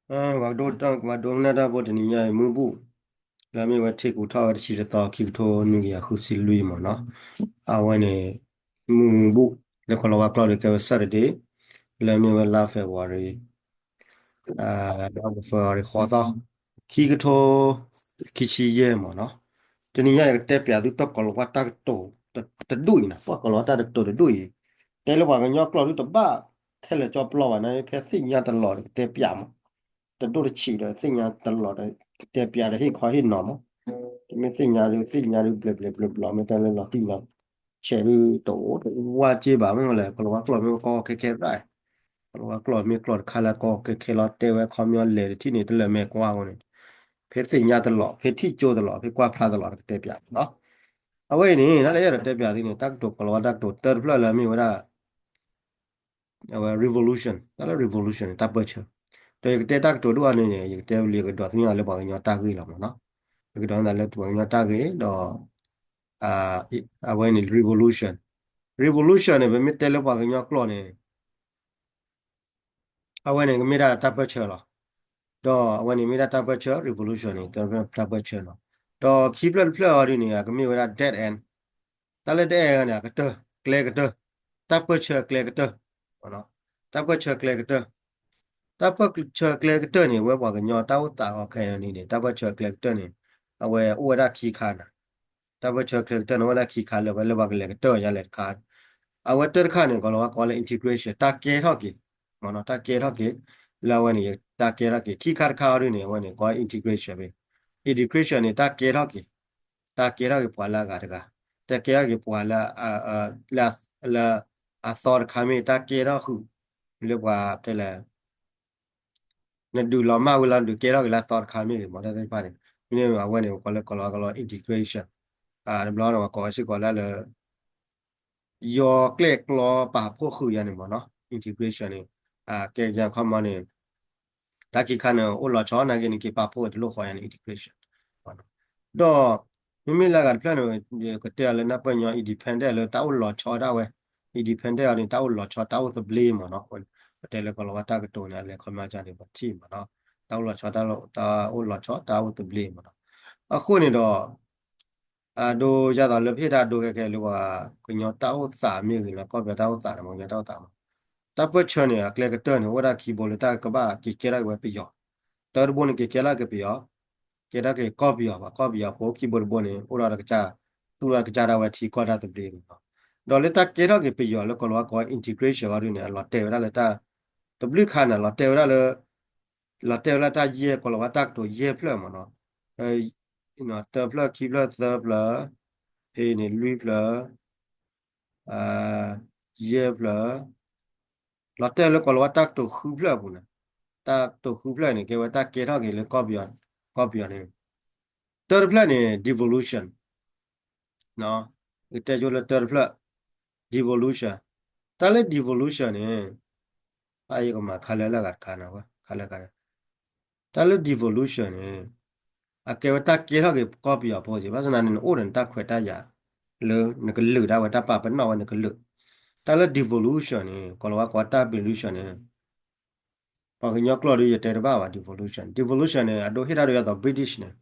ပှၤဒိကနၣ်တၢ်ဖိတနံၤညါအံၤ မုၢ်ဘူၣ် လၢအမ့ၢ်ဝဲထံကူးထီၣ်ဝဲတဆံတသီ ခံကထိနွံကယၤဃုဆံလွံၢ်မ့ၢ်နီၤ, အဝဲန့ၣ် မုၢ်ဘူၣ် လၢကီၢ်လီၤဝါကျိာ်ဒီးကဲဝဲ Saturday လၢအမ့ၢ်ဝဲလါ February အ February ဃိးသီ ခံကထိခံဆံယဲၢ်မ့ၢ်နီၤ, တနံၤညါအံၤကတဲပျးသုတၢ်ကီၤလၤဝါတၢ်ကတိၤတဒူၣ်အံၤနီၤ, ပှၤကီၤလၤဝါတၢ်ကတိၤတဒူၣ်အံၤ တဲလၢပှၤကညီကျိာ်ဒုတဘၣ် ခဲလၢာ်ကၠီပျီဘၣ်န့ၣ် ဖဲသ့ၣ်ညါတလီၤဒီးကတဲပျးမး, တဒိၣ်တဆံးဒီးသ့ၣ်ညါတလီၤဒီးကတဲပျးဒီးဟ့ၣ်ခီဟ့ၣ်နီၤမး, တမ့ၢ်သ့ၣ်ညါဒု သ့ၣ်ညါဒုဘျဲးဘျဲးဘျီဘျီ မ့ၢ်တဲလၢလီၤတံၢ်လီၤဆဲးဒု တအိၣ်တဝါက့ဘၣ် မ့ၢ်လဲၣ် ကီၤလၤဝါကျိာ်မ့ၢ်ကီကီခဲခဲရၣ် ကီၤလၤဝါကျိာ်မ့ၢ်ကျိာ်တခါလၢကီကီခဲခဲလီၤ တဲဝဲခီပညီလဲၤတထံၣ်န့ၣ် တလၢာ်မဲာ်ကွၢ်အဃိန့ၣ် ဖဲသ့ၣ်ညါတလီၤ ဖဲထံၣ်ကၠိတလီၤ ဖဲကွၢ်ဖျါတလီၤဒီးကတဲပျးလီၤ. အဝဲအံၤန့ၣ် တၢ်လၢယအဲၣ်ဒိးတဲပျးသုန့ၣ် တၢ်ကတိၤကီၤလၤဝါတၢ်ကတိၤတၢတဖျၢၣ်လၢအမ့ၢ်ဝဲဒၣ် အဝဲ revolution တၢ်လၢ revolution န့ၣ် တၢ်ပၢၢ်ဆၢ, ဒီးယကတဲတၢ်ကတိၤဒိၣ်အါန့ၣ် ယကတဲဝံၤလံ ယကဒိးသန့ၤသးလၢပှၤကညီတၢ်ဂ့ၢ်လီၤမ့ၢ်နီၤ, ယကဒိးသန့ၤသးလၢပှၤကညီတၢ်ဂ့ၢ်ဒီး အဝဲန့ၣ် revolution, revolution န့ၣ် ပမ့ၢ်တဲလၢပှၤကညီကျိာ်န့ၣ် အဝဲန့ၣ်ကမ့ၢ်ဒၣ်တၢ်ပၢၢ်ဆၢလီၤ. ဒီးအဝဲန့ၣ်မ့ၢ်ဒၣ်တၢ်ပၢၢ်ဆၢ revolution န့ၣ် တၢ်ပၢၢ်ဆၢလီၤ. ဒီးခံဖျၢၣ်တဖျၢၣ်အီၤဒ်န့ၣ် အကမ့ၢ်ဝဲဒၣ် dead end, တၢ်လၢ dead end န့ၣ် အကတၢၢ် ကျဲကတၢၢ်, တၢ်ပၢၢ်ဆၢကျဲကတၢၢ်, တၢ်ပၢၢ်ဆၢကျဲကတၢၢ်, တၢ်ပၢၢ်ဆၢကျဲကတၢၢ်န့ၣ် ဝဲပှၤကညီတၢ်အိၣ်သးအီၤခဲအံၤန့ၣ် တၢ်ပၢၢ်ဆၢကျဲကတၢၢ်န့ၣ် အဝဲအိၣ်ဝဲဒၣ်ခံခါန့ၣ် တၢ်ပၢၢ်ဆၢကျဲကတၢၢ်န့ၣ် အိၣ်ဝဲဒၣ်ခံခါလၢ လၢပှၤကလဲၤကတၢၢ်ညါလဲၣ်တခါ, အဝဲတၢၢ်တခါန့ၣ် ကီၤလၤဝါကိးလၢ integration တၢ်ကဲထီၣ်က့ၤ, တၢ်ကဲထီၣ်က့ၤ, လၢအဝဲန့ၣ် တၢ်ကဲထီၣ်က့ၤ ခံခါတခါအီၤဒ်န့ၣ် အဝဲန့ၣ် ကိး integration ဖဲ integration န့ၣ် တၢ်ကဲထီၣ်က့ၤ, တၢ်ကဲထီၣ်က့ၤပှၤလၢအဂၤတဂၤ, တၢ်ကဲထီၣ်က့ၤပှၤလၢ လၢအသီတခါမ့ၢ် တၢ်ကဲထီၣ်ဃုာ် လၢပှၤတဲလဲၣ် နဒုးလီၤမၢ်ဝံၤလီၤ နဒုးကဲထီၣ်က့ၤလၢအသီတခါမ့ၢ်ဂ့ၤ မ့ၢ်တၢ်သ့ၣ်တဖၣ်န့ၣ် မ့ၢ်န့ၣ်အဝဲန့ၣ် ပကိးလၢ ကီၤလၤဝါကိးလၢ integration, တဘျီန့ၣ် ပှၤကိးဝဲစ့ၢ်ကီးလၢလၢ ယီၤကျဲၣ်ကျီပာ်ဖှိၣ်ဃုာ်ယၤန့ၣ်မ့ၢ်နီၤ integration န့ၣ် ကဲယၤခီမီန့ၣ် တၢ်ခံခါန့ၣ် အိၣ်လီၤဆီနာ်က့န့ၣ် က့ၤပာ်ဖှိၣ်ဝဲတလိၣ်ဃီယၤန့ၣ် integration ဒီး မ့မ့ၢ်လၢအဂၤတဖျၢၣ်န့ၣ် ကတဲအီၤလၢနၢ်ပၢၢ်ညီ independent လၢတၢ်အိၣ်လီၤဆီဒၣ်ဝဲ independent အီၤန့ၣ် တၢ်အိၣ်လီၤဆီတၢ်အိၣ်သဘျ့မ့ၢ်နီၤ ပတဲလၢကီၤလၤဝါတၢ်ကတိၤန့ၣ် အလဲၤခီမီကန့ၣ် ပထံၣ်မ့ၢ်နီၤ တၢ်အိၣ်လီၤဆီ တၢ်အိၣ်လီၤဆီတၢ်အိၣ်သဘျ့မ့ၢ်နီၤ အဃိန့ၣ်ဒီး အဒိ ယသးလၢပဟ့ၣ်တၢ်ဒိခဲကဲလၢပှၤကညီတၢ်အိၣ်သးမ့ၢ်ဂ့ၤလၢ ကီၢ်ပယီၤတၢ်အိၣ်သးန့ၣ် ပှၤကညီတၢ်အိၣ်သးမ့ၢ် တၢ်ပၢၢ်ဆၢန့ၣ် အကျဲကတၢၢ်န့ၣ် အိၣ်ဝဲဒၣ်ခံဘိလၢတၢ်ကဘၣ်က့ၤကဲထီၣ်က့ၤဝဲပယီၤ တၢတဘိန့ၣ် က့ၤကဲထီၣ်က့ၤပယီၤ ကဲထီၣ်က့ၤကီၢ်ပယီၤဘၣ် ကီၢ်ပယီၤဖိ ခံဘိတဘိန့ၣ် အိၣ်ဒီးတကစၢ် သူၣ်ဒီးကစၢ်ဒၣ်ဝဲထံကီၢ်တၢ်သဘျ့မ့ၢ်နီၤ ဒီးလၢတၢ်ကဲထီၣ်က့ၤပယီၤလၢကီၤလၤဝါကိး integration အီၤဒ်န့ၣ် အလီၤတဲာ်ဝဲဒၣ်လၢတၢ် တဘျုးခါန့ၣ် လီၤတဲာ်ဝဲဒၣ်လၢ လီၤတဲာ်ဝဲဒၣ်တၢ်ယဲၢ် ကီၤလၤဝါတၢ်ကတိၤယဲၢ်ဖျၢၣ်မ့ၢ်နီၤ တၢဖျၢၣ် ခံဖျၢၣ် သၢဖျၢၣ် ဖဲန့ၣ် လွံၢ်ဖျၢၣ် ယဲၢ်ဖျၢၣ် လီၤတဲာ်လၢကီၤလၤဝါတၢ်ကတိၤဃုဖျၢၣ်အပူၤန့ၣ် တၢ်ကတိၤဃုဖျၢၣ်န့ၣ် ကဲဝဲတၢ်ကဲထီၣ်က့ၤလၢကီၢ်ပယီၤ ကီၢ်ပယီၤန့ၣ် တၢတဖျၢၣ်န့ၣ် devolution ကတဲကျိလၢတၢတဖျၢၣ် devolution တၢ်လၢ devolution န့ၣ် အယကမၤခါလၢလၢဂၤတခါန့ၣ် ခါလၢဂၤ တၢ်လၢ devolution န့ၣ် အကဲဝဲတၢ်ကဲထီၣ်က့ၤကီၢ်ပယီၤဖိစ့ၢ် ဘၣ်ဆၣ်သနာ်န့ၣ် နအိၣ်ဒီးနတၢ်ခွဲးတၢ်ယာ် လၢနကလုာ်ဒၣ်ဝဲတၢ်ပာ်ပနီၣ်ဝဲနကလုာ် တၢ်လၢ devolution န့ၣ် ကီၤလၤဝါကိးတၢ် devolution န့ၣ် ပှၤကညီကျိာ်ဒီးယတဲတဘၣ်ဘၣ် devolution devolution န့ၣ် အဒိဟ့ၣ်တၢ်ဒီးယသး British န့ၣ်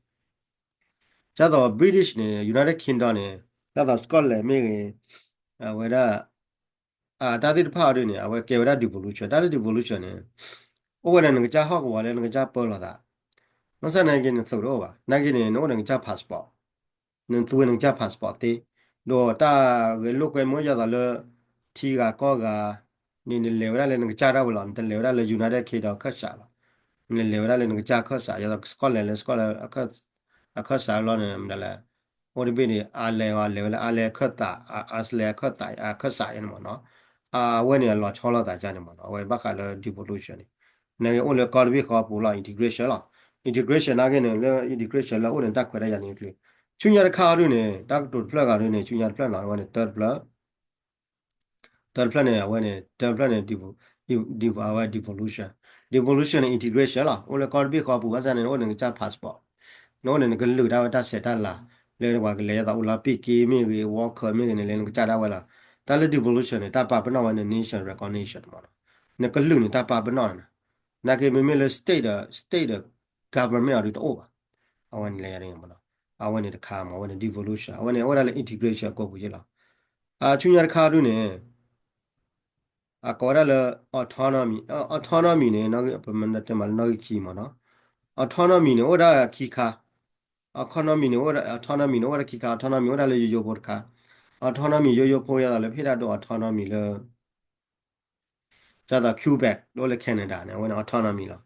ယသး British န့ၣ် United Kingdom န့ၣ် ယသး Scotland မ့ၢ်ဂ့ၤ အဝဲဒၣ် တၢ်သ့ၣ်တဖၣ်အီၤဒ်န့ၣ် အဝဲကဲဝဲဒၣ် devolution တၢ်လၢ devolution န့ၣ် အိၣ်ဝဲဒၣ်နကစၢ်ဟီၣ်ကဝီၤလၢနကစၢ်ပၢလီၤသး မ့ၢ်ဆၣ်နာ်က့န့ၣ် နသုးတအိၣ်ဘၣ် နာ်က့န့ၣ် နအိၣ်နကစၢ် passport နသူဝဲနကစၢ် passport သ့ ဒီးတၢ်ဂဲၤလိာ်ကွဲမ့ၢ်ယသးလၢ ထံဂၤကီၢ်ဂၤန့ၣ် နလဲၤဝဲဒၣ်လၢနကစၢ်ဒၣ်ဝဲလီၤ နတလဲၤဝဲဒၣ်လၢ United Kingdom အခၢၣ်စးဘၣ် နလဲၤဝဲဒၣ်လၢနကစၢ်အခၢၣ်စး ယသး Scotland လၢ Scotland အခၢၣ်စးလီၤန့ၣ် မတၤလဲၣ် အိၣ်တဘ့ၣ်န့ၣ် Ireland အီၤ လဲၤဝဲလၢ Ireland အခၢၣ်သး Ireland အခၢၣ်သး အခၢၣ်စးအံၤန့ၣ်မ့ၢ်နီၤ အဝဲန့ၣ် အလီၤဆီလိာ်သးန့ၣ်မ့ၢ်နီၤ အဝဲဘၣ်ဃးလၢ devolution န့ၣ် နကအိၣ်လၢကီၢ်တဘ့ၣ်ဃီပူၤလီၤ integration လီၤ integration နာ်က့န့ၣ် လၢ integration လၢအိၣ်န့ၣ် တၢ်ခွဲးတၢ်ယာ်န့ၣ် ဆူညါတခါအီၤဒ်န့ၣ် တၢ်ကတိၤတဖျၢၣ်ဂၤဒ်န့ၣ် ဆူညါတဖျၢၣ်နီၤ အဝဲန့ၣ် တၢတဖျၢၣ် တၢတဖျၢၣ်န့ၣ် အဝဲန့ၣ် တၢတဖျၢၣ်န့ၣ် devo- devo- အဝဲ devolution devolution န့ၣ် integration လီၤ အိၣ်လၢကီၢ်တဘ့ၣ်ဃီပူၤ ဘၣ်ဆၣ်န့ၣ် နအိၣ်န့ၣ်နကစၢ် passport နအိၣ်န့ၣ်နကလုာ်ဒၣ်ဝဲတၢ်ဆဲးတၢ်လၤ လၢပှၤကလဲၤယသး Olympic က့မ့ၢ်ဂ့ၤ World Cup မ့ၢ်ဂ့ၤန့ၣ် လဲၤနကစၢ်ဒၣ်ဝဲလီၤ တၢ်လၢ devolution န့ၣ် တၢ်ပာ်ပနီၣ်ဝဲန့ၣ် nation recognition မ့ၢ်နီၤ နကလုာ်န့ၣ် တၢ်ပာ်ပနီၣ်န့ၣ် နာ်က့မ့မ့ၢ်လၢ state ဒီး state ဒီး government အီၤဒုးတအိၣ်ဘၣ်. အဝဲန့ၣ်လဲၤမ့ၢ်နီၤ, အဝဲန့ၣ်တခါမ့ၢ် အဝဲန့ၣ် devolution အဝဲန့ၣ်အိၣ်ဒၣ်လၢ integration အကိာ်ပူၤယ့ၢ်လီၤ. ဆူညါတခါဒုးန့ၣ် အကိးဝဲဒၣ်လၢ autonomy, autonomy န့ၣ် ပမ့ၢ်တဲမးလၢနီၣ်ဂံၢ်ခံမ့ၢ်နီၤ, autonomy န့ၣ် အိၣ်ဒၣ်ခံခါ, economy န့ၣ် autonomy န့ၣ် အိၣ်ဒၣ်ခံခါ, autonomy အိၣ်ဒၣ်လၢယိယိဖိတခါ, autonomy ယိယိဖိယဲသိးလၢဖဲဒၣ်ဒိ autonomy လၢ ဒ်သိး Quebec အိၣ်လၢ Canada န့ၣ် အဝဲန့ၣ် autonomy လီၤ.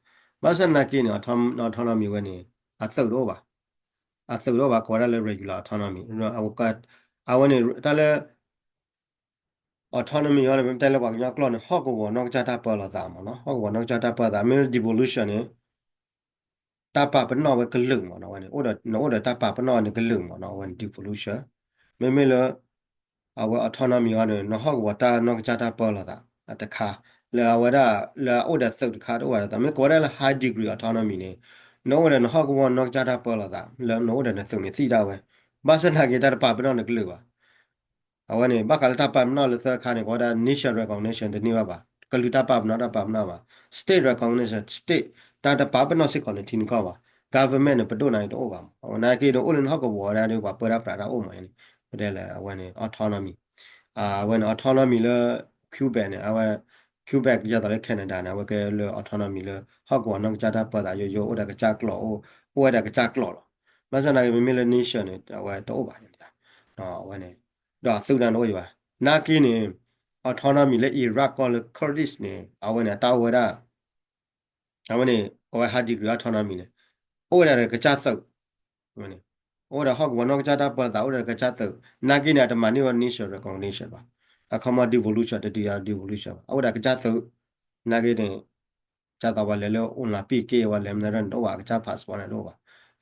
ဘၣ်ဆၣ်နာ်က့န့ၣ် autonomy ဝဲန့ၣ် အသုးတအိၣ်ဘၣ်, အသုးတအိၣ်ဘၣ် ကိးဝဲဒၣ်လၢ regular autonomy အဝဲန့ၣ် တၢ်လၢ autonomy အီၤန့ၣ် ပတဲလၢပှၤကညီကျိာ်န့ၣ် ဟီၣ်ကဝီၤနီၢ်ကစၢ်တၢ်ပၢလီၤသးမ့ၢ်နီၤ, ဟီၣ်ကဝီၤနီၢ်ကစၢ်တၢ်ပၢသး မ့ၢ်လၢ devolution န့ၣ် တၢ်ပာ်ပနီၣ်ဝဲကလုာ်မ့ၢ်နီၤ, ဝဲန့ၣ် နအိၣ်ဒီးတၢ်ပာ်ပနီၣ်န့ၣ်ကလုာ်မ့ၢ်နီၤ, အဝဲန့ၣ် devolution, မ့မ့ၢ်လၢ အဝဲ autonomy အီၤန့ၣ် နဟီၣ်ကဝီၤတၢ်နီၢ်ကစၢ်တၢ်ပၢလီၤသး တခါ, လၢအဝဲဒၣ် လၢအအိၣ်ဒီးသုးတခါတအိၣ်ဘၣ်သး, မ့ၢ်ကိးဝဲဒၣ်လၢ high degree autonomy န့ၣ် နအိၣ်ဒီးနဟီၣ်ကဝီၤနီၢ်ကစၢ်တၢ်ပၢလီၤသး လၢနအိၣ်ဒီးနသုးန့ၣ်သံတၢ်ဝဲ, ဘၣ်ဆၣ်နာ်က့တၢ်တပာ်ပနီၣ်နကလုာ်ဘၣ် အဝဲန့ၣ် ဘၣ်ဃးလၢတၢ်ပာ်ပနီၣ်လၢသၢခါန့ၣ် ကိးဝဲဒၣ် nation recognition တန့ၢ်ဘၣ်ဘၣ်, ကလုာ်တၢ်ပာ်ပနီၣ်တၢ်ပာ်ပနီၣ်ဘၣ်, state recognition state တၢ်တပာ်ပနီၣ်စ့ၢ်ကီးန့ၣ်ထံနကီၢ်ဘၣ်, government န့ၣ် ပဒိၣ်န့ၣ်တအိၣ်ဘၣ်မ့ၢ်, အဝဲနာ်က့ဒီးအိၣ်လၢနဟီၣ်ကဝီၤဒၣ်ဒီးပှၤပၢတၢ်ပြးတၢ်အိၣ်မ့ၢ်န့ၣ်, ပတဲလၢအဝဲန့ၣ် autonomy, အဝဲန့ၣ် autonomy လၢ Quebec န့ၣ် အဝဲ Quebec ဒ်သိးလၢ Canada န့ၣ် အဝဲကဲလၢ autonomy လၢ ဟီၣ်ကဝီၤနီၢ်ကစၢ်တၢ်ပၢသးယိယိ အိၣ်ဒီးကစၢ်ကျိာ် အိၣ်ဝဲဒၣ်ကစၢ်ကျိာ်လီၤ, ဘၣ်ဆၣ်နာ်က့မ့မ့ၢ်လၢ nation န့ၣ် အဝဲတအိၣ်ဘၣ်, အဝဲန့ၣ် ဒီးသုးဒၣ်န့ၣ်အိၣ်ယံၤဘၣ်, နာ်က့န့ၣ် autonomy လၢ Iraq ကီၢ်လၢ Kurdish န့ၣ် အဝဲန့ၣ် အတၢ်အိၣ်ဝဲဒၣ် အဝဲန့ၣ် အဝဲ high degree autonomy န့ၣ် အိၣ်ဝဲဒၣ်ဒီးကစၢ်သုး, အဝဲန့ၣ် အိၣ်ဝဲဒၣ်ဟီၣ်ကဝီၤနီၢ်ကစၢ်တၢ်ပၢသး အိၣ်ဒီးကစၢ်သုး, နာ်က့န့ၣ် အတမၤန့ၢ်ဝဲ nation recognition ဘၣ်, အခီပညီ devolution တဒုးယၤ devolution ဘၣ်, အအိၣ်ဝဲဒၣ်ကစၢ်သုး, နာ်က့န့ၣ် ကသိးပှၤလဲၤလၢ Olympic က့ ပှၤလဲၤမနုၤန့ၣ်တအိၣ်ဘၣ်, ကစၢ် passport န့ၣ်တအိၣ်ဘၣ်,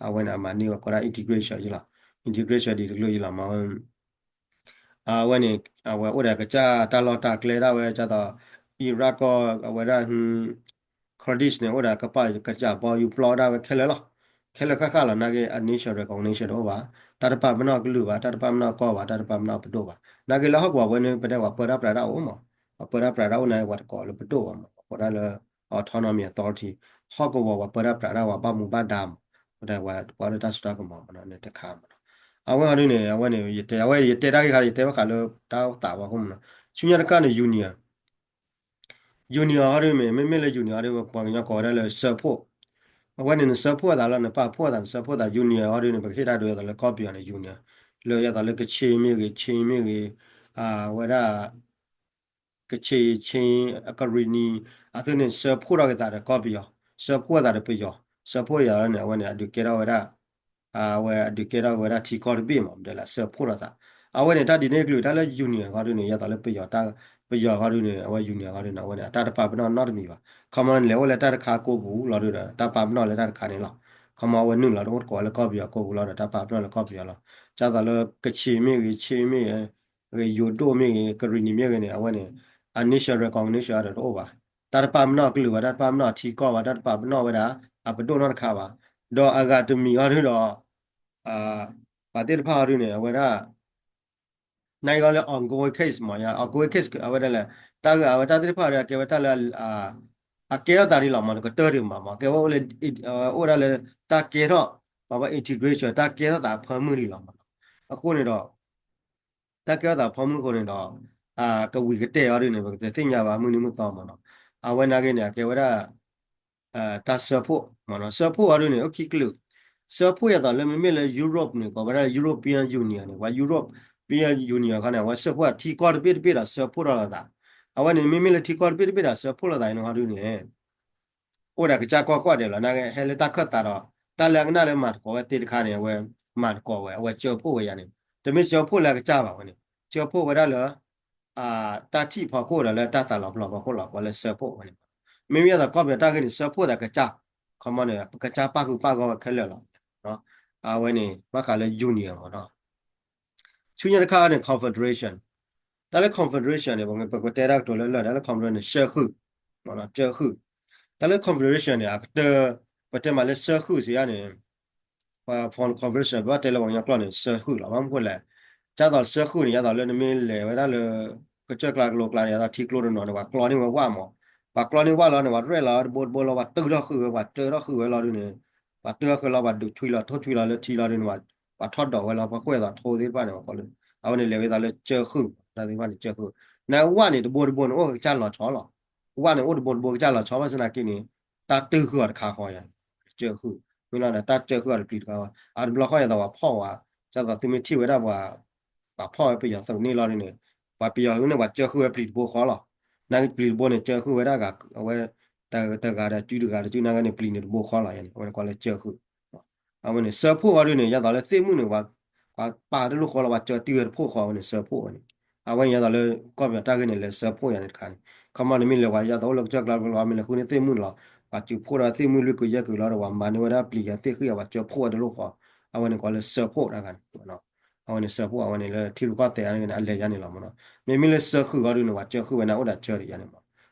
အဝဲန့ၣ် အမၤန့ၢ်ဝဲကိးဒၣ် integration ယံၤလီၤ, integration ဒ်တကလုာ်ယံၤလီၤမ့ၢ် အဝဲန့ၣ် အဝဲအိၣ်ဒီးကစၢ်တၢ်လီၢ်တၢ်ကျဲဒၣ်ဝဲ ဒ်သိး Iraq ကီၢ် အဝဲဒၣ် Kurdish န့ၣ် အိၣ်ဒီးကပာ်ကစၢ်ဘီယူၤပျီဒၣ်ဝဲခဲလၢာ်လီၤ, ခဲလၢာ်ဃၣ်ဃၣ်လီၤ, နာ်က့ အ nation recognition တအိၣ်ဘၣ်, တၢ်တပာ်ပနီၣ်ကလုာ်ဘၣ်, တၢ်တပာ်ပနီၣ်ကီၢ်ဘၣ်, တၢ်တပာ်ပနီၣ်ပဒိၣ်ဘၣ်, နာ်က့လၢဟီၣ်ကဝီၤဝဲန့ၣ် ပတဲပှၤပၢတၢ်ပြးတၢ်အိၣ်မး, ပှၤပၢတၢ်ပြးတၢ်အိၣ်နာ်က့ ပှၤတကိးလၢပဒိၣ်ဘၣ်မး, ပှၤကိးဒၣ်လၢ autonomy authority, ဟီၣ်ကဝီၤပှၤပၢတၢ်ပြးတၢ်ပှၤဘၣ်မူဘၣ်ဒါမး, ပတဲပှၤ ပှၤလၢတၢ်စိတၢ်ကမီၤမး န့ၣ်တခါမးနီၤ, အဝဲဟီဒုန့ၣ် အဝဲန့ၣ် ယတဲ အဝဲယတဲတၢ်ဂ့ၢ်ခါ ယတဲဘၣ်ဃးလၢတၢ်အိၣ်သးဘၣ်အဃိမးနီၤ, ဆူညါတခါန့ၣ် union, union ဟီဒုမ့ၢ် မ့မ့ၢ်လၢ union ဟီဒု ပှၤကညီကိးဝဲဒၣ်လၢ စၢဖှိၣ်, အဝဲန့ၣ် နစၢဖှိၣ်အသးလီၤ နပာ်ဖှိၣ်အသး နစၢဖှိၣ်သး union ဟီဒုန့ၣ် ပကဟ့ၣ်တၢ်ဒုးအသးလၢကီၢ်ပယီၤန့ၣ် union, လၢယသးလၢကခ့ၣ်မ့ၢ်ဂ့ၤ ခ့ၣ်မ့ၢ်ဂ့ၤ, အဝဲဒၣ် ကခ့ၣ် ခ့ၣ် ကရံၣ်နံၤ အသုန့ၣ် စၢဖှိၣ်ထီၣ်က့ၤသးဒီးကီၢ်ပယီၤ, စၢဖှိၣ်အသးဒီးပယီၤ, စၢဖှိၣ်ယၤန့ၣ် အဝဲန့ၣ် အဒုးကဲထီၣ်ဝဲဒၣ် အဝဲအဒုးကဲထီၣ်က့ၤဝဲဒၣ်ထံကီၢ်တဘ့ၣ်မး ဒ်လဲၣ် စၢဖှိၣ်ထီၣ်သး, အဝဲန့ၣ် တၢ်ဒ်န့ၣ်ကလုာ် တၢ်လၢ union ဟီဒုန့ၣ် ယသးလၢပယီၤ ပယီၤဟီဒုန့ၣ် အဝဲ union ဟီဒုန့ၣ် အဝဲန့ၣ် အတၢ်တပာ်ပနီၣ်နီတမံၤဘၣ်, ခီမီန့ၣ် လဲၤအိၣ်လၢတၢ်တခါကိးပူၤလီၤဒုဒီး တၢ်ပာ်ပနီၣ်လၢတၢ်တခါန့ၣ်လီၤ, ခီမီအဝဲနုာ်လီၤတအိၣ်တကိးလၢကီၢ်ပယီၤ ကိးပူၤလီၤဒီး တၢ်ပာ်ပနီၣ်လၢကီၢ်ပယီၤလီၤ, ဒ်သိးလၢကခ့ၣ်မ့ၢ်ဂ့ၤ ခ့ၣ်မ့ၢ်ဂ့ၤ ဂ့ၤ ယိၤဒိၣ်မ့ၢ်ဂ့ၤ ကရံၣ်နံၤမ့ၢ်ဂ့ၤန့ၣ် အဝဲန့ၣ် အ nation recognition ဒီးတအိၣ်ဘၣ်, တၢ်တပာ်ပနီၣ်အကလုာ်ဘၣ် တၢ်တပာ်ပနီၣ်အထံကီၢ်ဘၣ် တၢ်တပာ်ပနီၣ်ဝဲဒၣ် အပဒိၣ်နီတခါဘၣ်, ဒီးအဂၤတမံၤဟီဒုဒီး ပှၤသ့ၣ်တဖၣ်ဟီဒုန့ၣ် အဝဲဒၣ် နာ်က့လၢ ongoing case မး ongoing case အဝဲဒၣ်လဲၣ်, တၢ်ဂ့ၢ်အဝဲတၢ်သ့ၣ်တဖၣ်ဒီး အကဲဝဲတၢ်လၢ အကဲထီၣ်သးဒ်လီၤမး ကတၢၢ်ဒံးမးမး ကဲဝဲအိၣ်လၢ အိၣ်ဒၣ်လၢ တၢ်ကဲထီၣ် ပှၤဘၣ် integration တၢ်ကဲထီၣ်သးအဖၢမုၢ်ဒံးလီၤမး, အဃိန့ၣ်ဒီး တၢ်ကဲထီၣ်သးဖၢမုၢ်အဃိန့ၣ်ဒီး ကဝံၤကတဲာ်အီၤဒ်န့ၣ် ပကသ့ၣ်ညါဘၣ်မုၢ်နံၤမုၢ်သီမးနီၤ, အဝဲနာ်က့န့ၣ် အကဲဝဲဒၣ် တၢ်စၢဖှိၣ်မးနီၤ, စၢဖှိၣ်အီၤဒ်န့ၣ် အိၣ်ခံကလုာ်, စၢဖှိၣ်ယသးလၢမ့မ့ၢ်လၢ Europe န့ၣ် ကိးဝဲဒၣ် European Union န့ၣ် ပှၤ European Union ခီန့ၣ် အဝဲစၢဖှိၣ်အထံကီၢ်တဘ့ၣ်တဘ့ၣ်ဒီးစၢဖှိၣ်ထီၣ်လိာ်သး, အဝဲန့ၣ် မ့မ့ၢ်လၢထံကီၢ်တဘ့ၣ်တဘ့ၣ်ဒီးစၢဖှိၣ်လိာ်သးအံၤန့ၣ်ဟီဒ်န့ၣ် အိၣ်ဒီးကစၢ်ကီၢ်ကွၢ်ဒဲးလီၤ, နာ်က့ဟဲလၢတၢ်ခၢၣ်သးဒီး တၢ်လၢအကနၣ်လၢမၤသကိးဝဲသ့တခါန့ၣ် အဝဲမၤသကိးဝဲ အဝဲစၢဖှိၣ်ဝဲယၤန့ၣ်, တမ့ၢ်စၢဖှိၣ်လၢအကစၢ်ဘၣ်ဝဲန့ၣ်, စၢဖှိၣ်ဝဲဒၣ်လၢ တၢ်ထံၣ်ဖီခိၣ်ဒီးလၢတၢ်သးလီၤပျီဖီခိၣ်လီၤ ပှၤလၢစၢဖှိၣ်ဝဲန့ၣ်, မ့မ့ၢ်ယသးကီၢ်ပယီၤတၢ်ဂ့ၢ်န့ၣ် စၢဖှိၣ်သးကစၢ်, ခီမီန့ၣ် ပကစၢ်ပၣ်ဃုာ်ပၣ်ဂီၢ်ဝဲခဲလၢာ်လီၤ, အဝဲန့ၣ် ဘၣ်ဃးလၢ union မးနီၤ ဆူညါတခါန့ၣ် confederation, တၢ်လၢ confederation န့ၣ် ပကတဲတၢ်ကတိၤလၢလၢာ် တၢ်လၢ confederation န့ၣ် စၢဃုာ်, စၢဃုာ်, တၢ်လၢ confederation န့ၣ် အကတၢၢ် ပတဲမးလၢစၢဃုာ်စံးယါန့ၣ် ပ confederation ပဘၣ်တဲလၢပှၤကညီကျိာ်န့ၣ် စၢဃုာ်လီၤ, ဘၣ်မနုၤဃိလဲၣ်, ဒ်သိးစၢဃုာ်န့ၣ် ဒ်သိးလၢနမ့ၢ်လဲၤဝဲဒၣ်လၢ ကစၢၢ်ကျါကလိကျါန့ၣ် ဒ်သိးထံကျိတနီၤန့ၣ် ပှၤကျီန့ၢ်ဝဲဝၣ်မး ပှၤကျီန့ၢ်ဝၣ်လီၤန့ၣ် ပှၤရဲၣ်လီၤတဘိတဘိလီၤ ပှၤတုၢ်ထီၣ်ဃုာ်ဝဲ ပှၤစၢထီၣ်ဃုာ်ဝဲလီၤဒုန့ၣ် ပှၤတုၢ်ထီၣ်ဃုာ်လီၤ ပှၤဒုးထွံလီၤ ထိၣ်ထွံလီၤလၢထံလီၤဒုန့ၣ် ပှၤထီၣ်ဒိးဝဲလီၤ ပှၤကွဲၢ်သိးထိသ့ၣ်တဖၣ်န့ၣ် အဝဲန့ၣ်လဲၤဝဲသးလၢစၢဃုာ် တၢ်သ့ၣ်တဖၣ်န့ၣ် စၢဃုာ် နဝၣ်န့ၣ်တဘိတဘိန့ၣ် အိၣ်ကစၢ်လီၤဆီလီၤ ဝၣ်န့ၣ်အိၣ်တဘိတဘိကစၢ်လီၤဆီ ဘၣ်ဆၣ်သနာ်က့န့ၣ် တၢ်တုၢ်ဃုာ်အီၤတခါဃီယၤန့ၣ် စၢဃုာ် မ့ၢ်လီၤန့ၣ် တၢ်စၢဃုာ်အီၤတပျံၤတခါဃီ အတဘျီဃီယၤသိးပှၤဖီၣ်ဝဲ ဒ်သိးသုမ့ၢ်ထံၣ်ဝဲဒၣ်ပှၤ ပှၤဖီၣ်ဝဲပယီၤသုးန့ၣ်လီၤဒုန့ၣ် ပှၤပယီၤန့ၣ် ပှၤစၢဃုာ်ဝဲပျံၤတဘိဃီလီၤ နပျံၤတဘိန့ၣ် စၢဃုာ်ဝဲဒၣ်ဂၤ အဝဲ တဂၤဒီးစုတဂၤဒီးစုနာ်က့န့ၣ် ပျံၤန့ၣ်တဘိဃီလီၤယၤန့ၣ် အဝဲန့ၣ်ကိးလၢစၢဃုာ် အဝဲန့ၣ် စၢဖှိၣ်အီၤဒုန့ၣ် ယၤသိးလၢသ့ၣ်မုၣ်န့ၣ် ပှၤ ပှၤပာ်တလိၣ်ဃီလီၤ ပှၤစၢတံၢ်ဝဲတဖှိၣ်ဃီဝဲန့ၣ် စၢဖှိၣ်ဝဲန့ၣ် အဝဲန့ၣ်ယၤသိးလၢ ကီၢ်ပယီၤတၢ်ဂ့ၢ်န့ၣ် လဲၤစၢဖှိၣ်ယၤန့ၣ်တခါန့ၣ် ခီမီန့ၣ်မ့ၢ်လဲၤဝဲယၤသိးအိၣ်လၢကစၢၢ်ကျါလီၤ မ့ၢ်လဲၤဃုန့ၢ်သ့ၣ်မုၣ်လီၤ ပှၤစၢဖှိၣ်ဒီးသ့ၣ်မုၣ်လွံၢ်ကုာ်ယဲၢ်ကုာ်လီၤဒီး ပှၤမၤန့ၢ်ဝဲဒၣ်ပျံၤယၤသ့ၣ်ဃံအီၤ ပှၤစၢဖှိၣ်ဝဲတလိၣ်ဃီ အဝဲန့ၣ်ကိးလၢစၢဖှိၣ်တၢ်ဂၤန့ၣ် အဝဲန့ၣ်စၢဖှိၣ် အဝဲန့ၣ်လၢထံရူၢ်ကီၢ်သဲးအါန့ၣ် အလဲၤယၤန့ၣ်လီၤမ့ၢ်နီၤ မ့မ့ၢ်လၢစၢဃုာ်အီၤဒုန့ၣ် ပှၤစၢဃုာ်ဝဲန့ၣ် အိၣ်ဒီးစၢတယၤန့ၣ်မး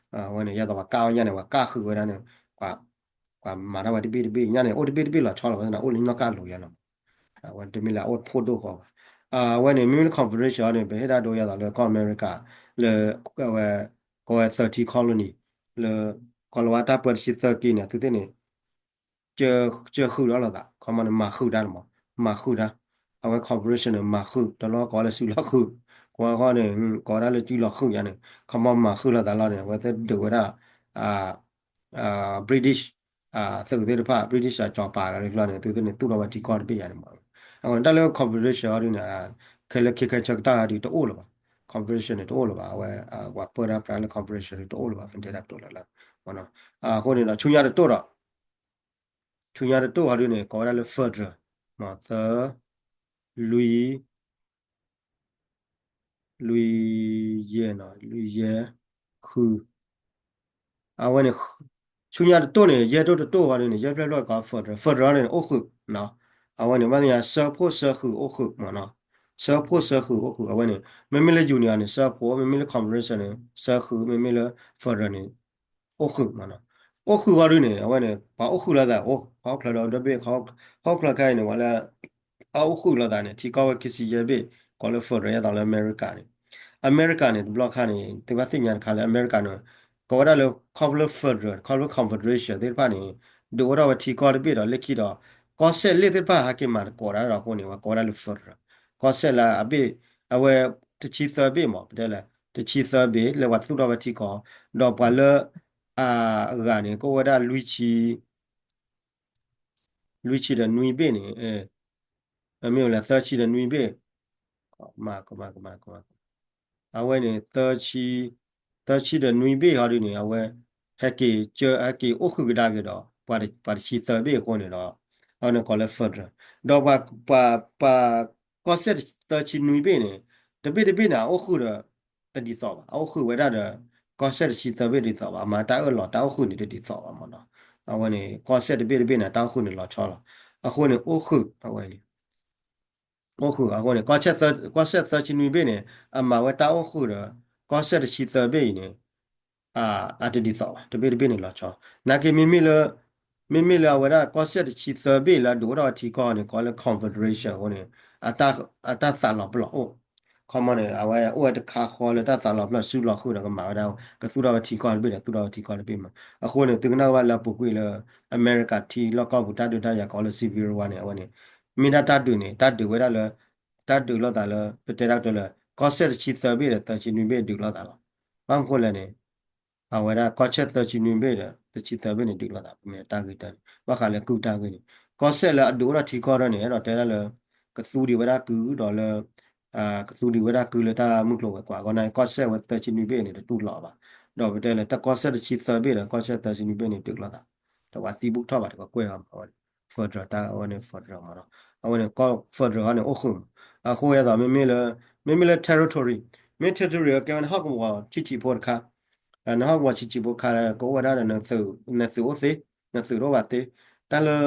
အဝဲန့ၣ် ယၤသိးပှၤကၢ်ဝဲညါန့ၣ် ပှၤကၢ်ဃုာ်ဝဲဒၣ်န့ၣ် ပှၤ ပှၤမၤတၢ်ဝဲတဘ့ၣ်တဘ့ၣ်ညါန့ၣ် အိၣ်တဘ့ၣ်တဘ့ၣ်လီၤဆီလီၤ ဘၣ်ဆၣ်သနာ်က့ အိၣ်လၢနီၢ်ကၢ်လိၤယၤလီၤ အဝဲတမ့ၢ်လၢအအိၣ်တဖှိၣ်ဒိၣ်ဃီဘၣ် အဝဲန့ၣ် မ့မ့ၢ်လၢ confederation န့ၣ် ပဟ့ၣ်ဒၣ်ဒိယၤသိးလၢကီၢ်အမဲရကၤ လၢ အဝဲ ကိးဝဲ thirteen colony လၢ ကီၤလၤဝါတၢ်ပၢတဆံသၢက့န့ၣ် အသုသ့ၣ်န့ၣ် စၢဃုာ်ဒီးလိာ်သး ခီမီန့ၣ် မၤဃုာ်တၢ်န့ၣ်မး မၤဃုာ်တၢ် အဝဲ confederation န့ၣ် မၤဃုာ် တလီၢ်ကိးလၢစုလီၢ်ဃုာ် ကိးဃီန့ၣ် ကိးဝဲဒၣ်လၢစုလီၢ်ဃုာ်ယၤန့ၣ် ခီမီမၤဃုာ်လိာ်သးလီၤန့ၣ် အဝဲသ့ၣ်ဒုးဝဲဒၣ် British သုးသ့ၣ်တဖၣ် British အစီၤပၤလၢကျီန့ၣ် သုသ့ၣ်န့ၣ် သူၣ်ထီၣ်ဝဲထံကီၢ်တဘ့ၣ်ယၤန့ၣ်မး အဝဲန့ၣ် တၢ်လၢ confederation အီၤဒုန့ၣ် ခဲလၢာ်ခဲဆ့ကတၢၢ်ဒုတအိၣ်လၢၤဘၣ် confederation န့ၣ် တအိၣ်လၢၤဘၣ် အဝဲ ပှၤပၢတၢ်ပြးလၢ confederation ဒုတအိၣ်လၢၤဘၣ် မ့ၢ်တဲဒၣ်ကတိၤလၢလၢ အဃိန့ၣ်ဒီး ဆူညါတတိၢ်ဒီး ဆူညါတတိၢ်အီၤဒုန့ၣ် ကိးဝဲဒၣ်လၢ federal မး သၢ လွံၢ် လွံၢ်ယဲၢ်နီၤ လွံၢ်ယဲၢ် ဃု အဝဲန့ၣ် ဆူညါတတိၢ်န့ၣ် ယဲၢ်တိၢ်တတိၢ်အီၤဒုန့ၣ် ယဲၢ်ဖျၢၣ်ဖျၢၣ်ကိး federal federal န့ၣ် အိၣ်ဃုာ် အဝဲန့ၣ် ဘၣ်သ့ၣ်ညါ စၢဖှိၣ်စၢဃုာ်အိၣ်ဃုာ်မးနီၤ စၢဖှိၣ်စၢဃုာ်အိၣ်ဃုာ် အဝဲန့ၣ် မ့မ့ၢ်လၢ union န့ၣ် စၢဖှိၣ် မ့မ့ၢ်လၢ confederation န့ၣ် စၢဃုာ် မ့မ့ၢ်လၢ federal န့ၣ် အိၣ်ဃုာ်မးနီၤ အိၣ်ဃုာ်အီၤဒုန့ၣ် အဝဲန့ၣ် ပှၤအိၣ်ဃုာ်လိာ်သးအိၣ် ဟီၣ်ခိၣ်ချၢဒီးဒီဘ့ၣ် ဟီၣ်ခိၣ်ချၢခဲအံၤန့ၣ် ပှၤလၢ အအိၣ်ဃုာ်လိာ်သးန့ၣ် ထံကီၢ်ဝဲခံဆံယဲၢ်ဘ့ၣ် ကိးလၢ federal ယၤသိးလၢအမဲရကၤန့ၣ် အမဲရကၤန့ၣ် တဘျီခါန့ၣ် သုဘၣ်သ့ၣ်ညါတခါလၢအမဲရကၤန့ၣ် ကိးဝဲဒၣ်လၢ ခီဖျိ federal ခီဖျိ confederation သ့ၣ်တဖၣ်န့ၣ် ဒုးအိၣ်ထီၣ်ဝဲထံကီၢ်တဘ့ၣ်ဒီး လၢခံဒီး ကီၢ်စဲၣ်လ့ၣ်သ့ၣ်တဖၣ်ဟဲက့ၤမၤသကိးတၢ်ဒီးအဃိန့ၣ် ပှၤကိးဝဲဒၣ်လၢ federal ကီၢ်စဲၣ်လၢအဘ့ၣ် အဝဲ တဆံသၢဘ့ၣ်မး ပတဲလၢ တဆံသၢဘ့ၣ် လၢပှၤသူၣ်ထီၣ်ဝဲထံကီၢ် ဒီးပှၤလၢ အဂၤန့ၣ် ကအိၣ်ဝဲဒၣ်လွံၢ်ဆံ လွံၢ်ဆံဒီးနွံဘ့ၣ်န့ၣ် မ့ၢ်ဝဲလၢသၢဆံဒီးနွံဘ့ၣ် ကမၤ ကမၤ ကမၤ ကမၤ အဝဲန့ၣ် သၢဆံ သၢဆံဒီးနွံဘ့ၣ်ဟီဒုန့ၣ် အဝဲ ဟဲက့ၤ ဟဲက့ၤအိၣ်ဃုာ်ကဒါက့ၤဒီး ပှၤတဆံသၢဘ့ၣ်အဃိန့ၣ်ဒီး အဝဲန့ၣ်ကိးလၢ federal ဒီးပှၤ ပှၤ ပှၤ ကီၢ်စဲၣ်သၢဆံနွံဘ့ၣ်န့ၣ် တဘ့ၣ်တဘ့ၣ်န့ၣ် အအိၣ်ဃုာ်ဒီး တဒ်သိးဘၣ် အအိၣ်ဃုာ်ဝဲဒၣ်ဒီး ကီၢ်စဲၣ်တဆံသၢဘ့ၣ်တဒ်သိးဘၣ် အမၤတၢ်အၢၣ်လီၤတၢ်အိၣ်ဃုာ်န့ၣ်တဒ်သိးဘၣ်မးနီၤ အဝဲန့ၣ် ကီၢ်စဲၣ်တဘ့ၣ်တဘ့ၣ်န့ၣ် တၢ်အိၣ်ဃုာ်န့ၣ်လီၤဆီလီၤ အဃိန့ၣ် အိၣ်ဃုာ် အဝဲန့ၣ် အိၣ်ဃုာ်အဃိန့ၣ် ကီၢ်စဲၣ်သၢဆံနွံဘ့ၣ်န့ၣ် အမၤဝဲတၢ်အိၣ်ဃုာ်ဒီး ကီၢ်စဲၣ်တဆံသၢဘ့ၣ်အံၤန့ၣ် အတဒ်သိးဘၣ် တဘ့ၣ်တဘ့ၣ်န့ၣ်လီၤဆီ နာ်က့မ့မ့ၢ်လၢ မ့မ့ၢ်လၢအဝဲဒၣ်ကီၢ်စဲၣ်တဆံသၢဘ့ၣ်လၢအဒုးအိၣ်ထီၣ်ဝဲထံကီၢ်န့ၣ် ကိးလၢ confederation အဃိန့ၣ် အတၢ်သးလီၤပလီၢ်အိၣ် ခီမီန့ၣ် အဝဲအိၣ်ဝဲတခါဃီလၢတၢ်သးလီၤပလီၢ်စုလီၤဃုာ်ဒီးကမၤဝဲဒၣ် ကသူၣ်ထီၣ်ဝဲထံကီၢ်တဘ့ၣ်ဒီးသူၣ်ထီၣ်ဝဲထံကီၢ်တဘ့ၣ်မး အဃိန့ၣ် သုကနၣ်ဘၣ်လၢအပူၤကွံာ်လၢ အမဲရကၤထံလီၢ်ကီၢ်ပူၤတၢ်ဒုးတၢ်ယၤကိးလၢ Civil War န့ၣ် အဝဲန့ၣ် မ့ၢ်ဒၣ်တၢ်ဒုးန့ၣ် တၢ်ဒုးဝဲဒၣ်လၢ တၢ်ဒုးလိာ်သးလၢ ပတဲဒၣ်ကတၢၢ်လၢ ကီၢ်စဲၣ်တဆံသၢဘ့ၣ်ဒီးသၢဆံနွံဘ့ၣ်ဒုးလိာ်သးလီၤ ဘၣ်မနုၤဃိလဲၣ်န့ၣ် အဝဲဒၣ်ကီၢ်စဲၣ်သၢဆံနွံဘ့ၣ်ဒီး သၢဆံသၢဘ့ၣ်န့ၣ် ဒုးလိာ်သး မ့ၢ်တၢ်ဂ့ၢ်တၢ်န့ၣ် ဘၣ်ဃးလၢကုၢ်တၢ်ဂ့ၢ်န့ၣ် ကီၢ်စဲၣ်လၢအဒုးအိၣ်ထီၣ်ထံကီၢ်ဒီးန့ၣ် အဲၣ်ဒိးတဲဒၣ်လၢ ကသူဒံးဝဲဒၣ်ကုၢ်ဒီးလၢ ကသူဒံးဝဲဒၣ်ကုၢ်လၢတၢ်မုၢ်ကျိၤဝဲၤကွာ်အဂီၢ်န့ၣ် ကီၢ်စဲၣ်ဝဲသၢဆံနွံဘ့ၣ်န့ၣ် တတူၢ်လိာ်ဘၣ် ဒီးပတဲလၢတၢ်ကီၢ်စဲၣ်တဆံသၢဘ့ၣ်ဒီး ကီၢ်စဲၣ်သၢဆံနွံဘ့ၣ်န့ၣ် ဒုးလိာ်သး တဝဲသံဘူးကထီၣ်ဘၣ် တကကွဲၢ်အီၤမး federal တၢ်အဝဲန့ၣ် federal မးနီၤ အဝဲန့ၣ် federal ဟီန့ၣ် အိၣ်ဃုာ်မး အဃိယသိး မ့မ့ၢ်လၢ မ့မ့ၢ်လၢ territory မ့ၢ် territory ကဲဝဲနဟီၣ်ကဝီၤဆံးဆံးဖိတခါ နဟီၣ်ကဝီၤဆံးဆံးဖိတခါ ကအိၣ်ဝဲဒၣ်ဒီး နသုးအိၣ်သ့ နသုးတအိၣ်ဘၣ်သ့ တၢ်လၢ